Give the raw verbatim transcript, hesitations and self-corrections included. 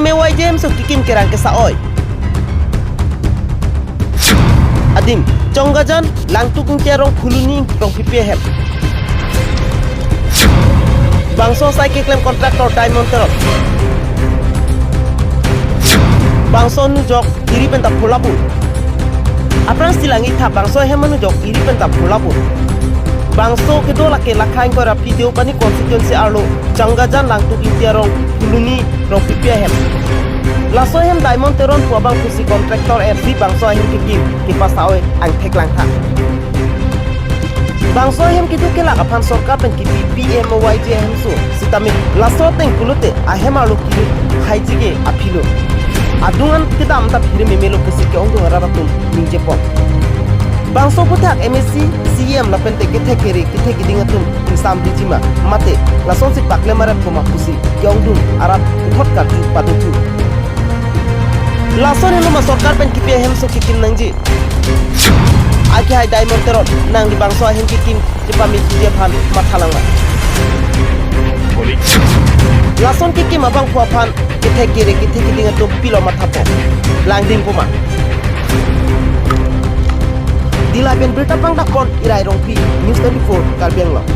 P Y G M so kekim kerang kesa-oi. Adim, Chonggajan, Langtuk Ingti arong Phuloni Rongpipi ahem. Bangso asai keklem contractor Diamond Teron. Bangso anujok iri pen ta phulapun. Aphrangsi lang-ik tha bangso ahem anujok iri pen ta phulapun. Bangso kedo lake Lakha ingkoi ra phli Deopani constituency arlo Chonggajan Langtuk Ingti arong Phuloni Rongpipi ahem. Laso ahem Diamond Teron pu abang pusi contractor R C bangso ahem kekim kepasa-oi angthek langtha. Bangso ahem kedo kelak aphan sorkar pen kipi P M Y G M so sitame laso ateng pulote ahem arlo kilut haiji ke aphilo. Adung an kedam ta phire memelo pusi ke-ongdung arat atum ningjepon. Bangso aphuthak M A C, C E M lapen te kethek kere kethek keding atum ingsam dijima mate lasonsi paklem arat koma pusi ke-ongdung arat puthot karju padothu. Lason henlo ma sorkar pen kipi ahem so kekim nangji. Akehai Diamond Teron, nangli bangso ahem kekim chepame suji aphan matha lang ma? Lason kekim abangphu aphan kethek kere kethek keding atum pilo mathapo? Langding puma? Dillai pen birta pangdakpon Irai Rongpi, News twenty-four, Karbi Anglong.